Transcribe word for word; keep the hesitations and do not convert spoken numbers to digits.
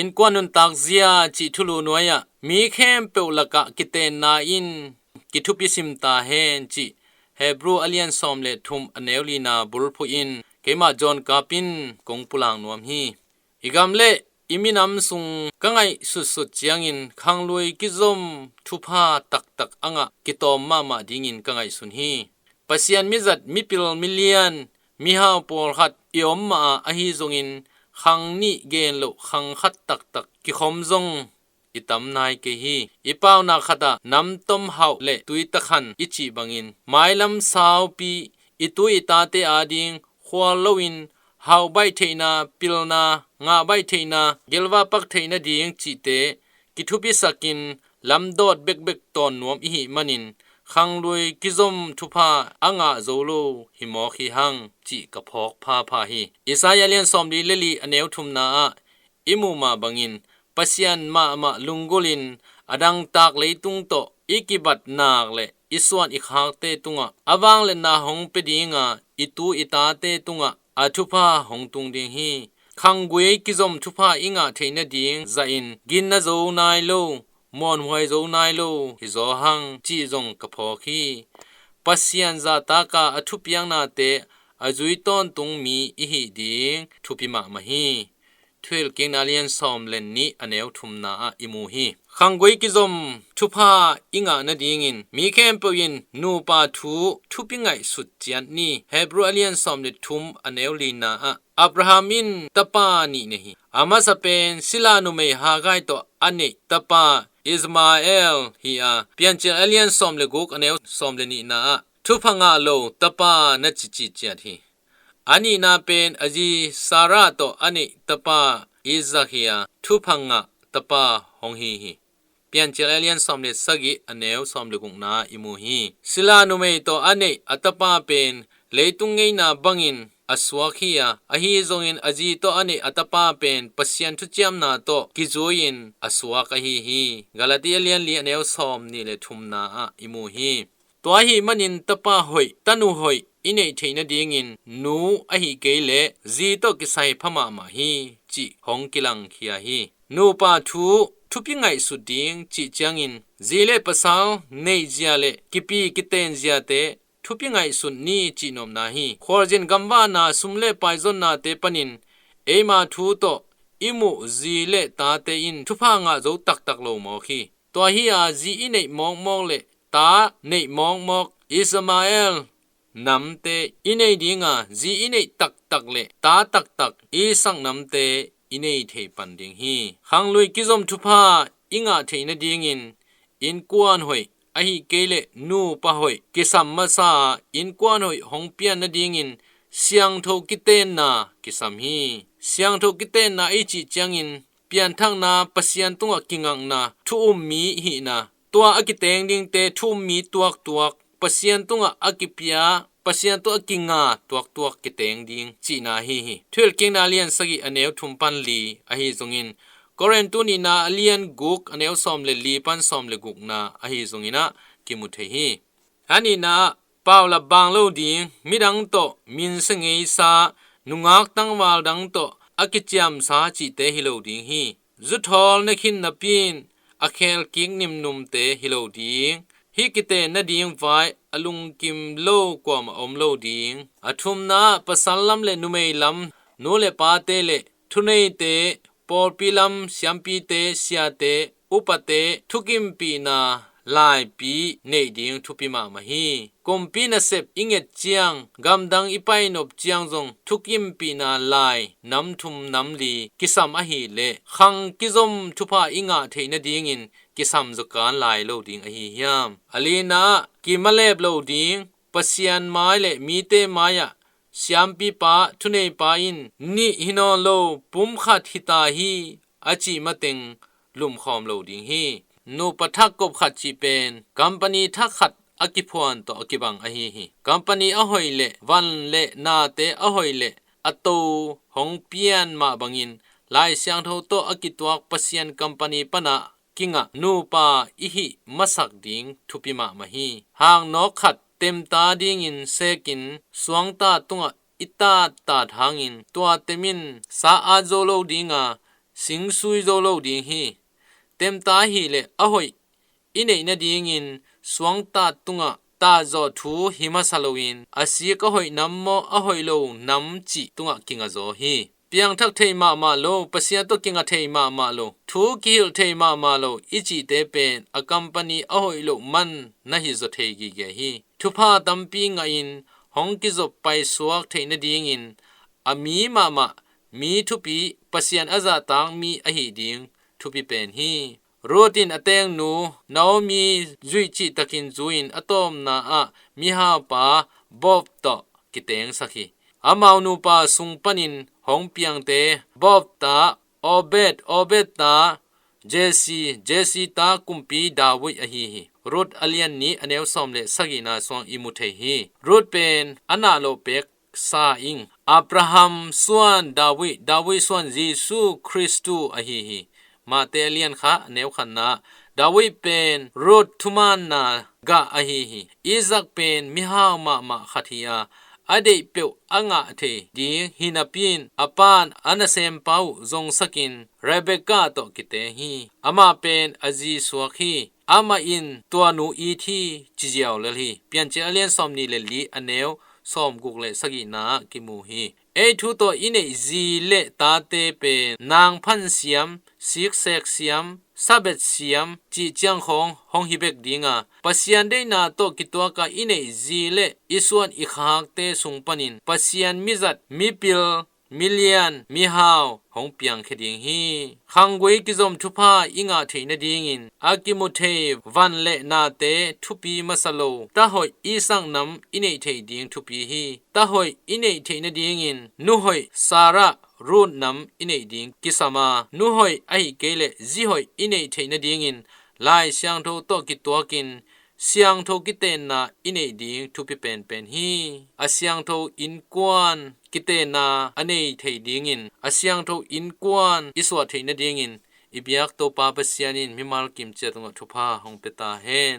Innkuan nuntak zia cih thulu nuai-ah mi khempeuh lakah kitenna in kithupi sim ta hen cih Hebru a lian sawm le thum a neu lina bulphuh in keimah John Kap in kong pulak nuam hi. I gam le i minam sung ka ngaihsutsut ciangin khanglui kizom thupha taktak a ngah kitawm mahmah dingin ka ngaihsun hi. Pasian mizat, mipil, milian, mihau pawlkhat i om mah a, ahi zongin khang nih gen loh khang khat taktak kikhom zong i tam nai kei hi. I paunak khatah namtom hauh le tuitakhan i cih bangin mailam saupi i tu i tate ading khual loin hauh baih theihna, pilna, ngah baih theihna, gelva pak theihna ding cihte kithupisakin lamdawt bekbek tawn nuam i hih manin khanglui kizom thupha a ngah zo lo hi mawk hi hang cih ka phawk phapha hi. Isaiah lian sawmli le li a neu thumna ah i muh mah bangin Pasian mahmah lunggulhin a dangtak leitung tawh i kibatnak le i suan i khakte tungah a vangliatna hong pia dinga i tu i tate tungah a thupha hong tung ding hi. Khanggui kizom thupha i ngah theih nading zahin ginna zo nai lo, muanhuai zo nai lo hi zaw hang cih zong ka phawk hi. Pasian zahtaka a thupiaknate a zui tawntung mi i hih ding thupi mahmah hi. Thuhilhkikna lian sawm le nih a neu thumna ah i mu hi. Khanggui kizom thupha i ngah nadingin mi khempeuh in nupa thu thupi ngaihsut ciat ni. Hebru a lian sawm le thum a neu lina ah Abraham in tapa nih nei hi. A masa pen sila numei Hagai tawh a neih tapa Ismael hi a, Piancil a lian sawm le guk a neu sawm le nihna ah thupha ngah lo tapa na cici ciat hi. A nihna pen a zi Sarah tawh a neih tapa Isaac hi a, thupha ngah tapa hong hi hi. Piancil a lian sawm le sagih a neu sawm le gukna i mu hi. Sila numei tawh a neih a tapa pen leitung ngeina bangin a suak hi a, ahi zongin a zi tawh a neih a tapa pen Pasian thuciamna tawh kizui-in a suak ahi hi. Galati a lian li a neu sawm nih le thumna ah i mu hi. Tua ahih manin tapa hoih, tanu hoih i neih theih nadingin nu ahih kei leh zi tawh kisai pha mahmah hi cih hong kilangkhia hi. Nupa thu thupi ngaihsut ding cih ciangin zi le pasal neih zia le kipi kiten ziate thupi ngaihsut ni cih nopna hi. Khualzin gamvahna, sum le pai zonnate panin eima thu tawh i muh zi le tate in thupha ngah zo taktak lo mawk hi. Tua hi a, zi i neih mawkmawk le ta neih mawkmawk Ismael namte i nei dinga, zi i neih taktak le ta taktak Isaac namte i nei thei pan ding hi. Khanglui kizom thupha i ngah theih nadingin innkuan hoih ahih kei leh nupa hoih kisam masa a, innkuan hoih hong pian nadingin siangtho kitenna kisam hi. Siangtho kitenna i cih ciangin pianthakna, Pasian tungah kingakna, thu um mi hihna, tua a kiteng dingte thu um mi tuaktuak, Pasian tungah a kipia, Pasian tungah a kinga tuaktuak kiteng ding cihna hi hi. Thuhilhkikna lian sagih a neu thum pan li ahi zongin, Korin tu nihna a lian guk a neu sawm le li pan sawm le gukna ahi zongin ah kimu thei hi. A nihna ah paulap bang lo ding, midang tawh minsa ngeisa, nungak tangval dang tawh a kiciamsa cihte hi lo ding hi. Zuthawl na khin napi in a khelkik nimnumte hi lo ding. Hih kiten nading vai a lungkim lo kuamah om lo ding. A thumna ah pasal lam le numei lam, nu le pate le thuneite, pawlpi lam siampite, siate, upate thukimpihna laipi neih ding thupi mahmah hi. Kumpi nasep i nget ciang, gamdang i painop ciang zong thukimpihna lai nam thum nam li kisam ahih leh khang kizom thupha i ngah theih nadingin kisam zawkan lai lo ding ahi hiam? A lina ah kimalep lo ding, Pasian mai le mite mai-ah siampipa, thuneipa in nih hi nawn lo, pumkhat hi ta hi a cih mateng lumkhawm lo ding hi. Nupa thak kop khat cih pen company thak khat a kiphuan tawh a kibang ahi hi. Company a hoih le van le nate a hoih le a to hong pian mah bangin Lai Siangtho tawh a kituak Pasian company panah kingah nupa i hih masak ding thupi mahmah hi. Hang nawk khat temta dingin sekin suangta tungah i tattat hangin tua tem in sa at zo lo dinga sing sui zo lo ding hi. Temta hileh a hoih i neih nadingin suangtat tungah tatzawh thu hi masa loin a sik a hoih nam maw, a hoih lo nam cih tungah kinga zaw hi. Piangthak thei mahmah lo, Pasian tawh kinga thei mahmah lo, thu kihilh thei mahmah lo i cihte pen a company a hoih loh man na hi zaw thei gige hi. Thupha tampi ngahin hong kizop paisuak theih nadingin a mi mahmah, mi thupi, Pasian a zahtak mi ahi ding thupi pen hi. Ruth in a tengnu Naomi zuih cihtakin zu-in a tawpna ah mihaupa Boaz tawh kitengsak hi. Amau nupa sung panin hong piangte Boaz ta Obed, Obed ta Jesse, Jesse ta kumpi David ahi hi. Ruth a lian nih a neu sawm le sagihna suang i mu thei hi. Ruth pen a nah loh pek sa ing. Abraham suan David, David suan Jesu Khristu ahi hi. Mate a lian khat a neu khatna ah David pen Ruth thumaanna gah ahi hi. Isaac pen mihau mahmah khat hi a, a deih peuh a ngah thei ding hi napi-in a pa'n a nasempa uh zongsakin Rebekah tawh kiteng hi. Amah pen a zi suak hi. Amah in tua nu it hi, ci ziau lel hi. Piancil a lian sawm nih le li a neu sawm guk le sagihna ah kimu hi. Ei thu tawh i neih zi le tate pen nangphan siam, siksek siam, sabet siam cih ciang khawng hong hi bek ding a, Pasian deihna tawh kituak a i neih zi le i suan i khakte sung panin Pasian mizat, mipil, milian, mihau hong piangkhia ding hi. Khanggui kizom thupha i ngah theih nadingin a kimu thei van le nate thupi masa lo, ta hoih Isaac nam i neih theih ding thupi hi. Ta hoih i neih theih nadingin nu hoih Sarah, Ruth nam i neih ding kisam a, nu hoih ahih kei leh zi hoih i neih theih nadingin Lai Siangtho tawh kituakin siangtho kitenna i neih ding thupi penpen hi. A siangtho innkuan kitenna a nei thei dingin, a siangtho innkuan i suah theih nadingin i biak Topa Pasian in mimal kim ciat tungah thupha hong pia ta hen.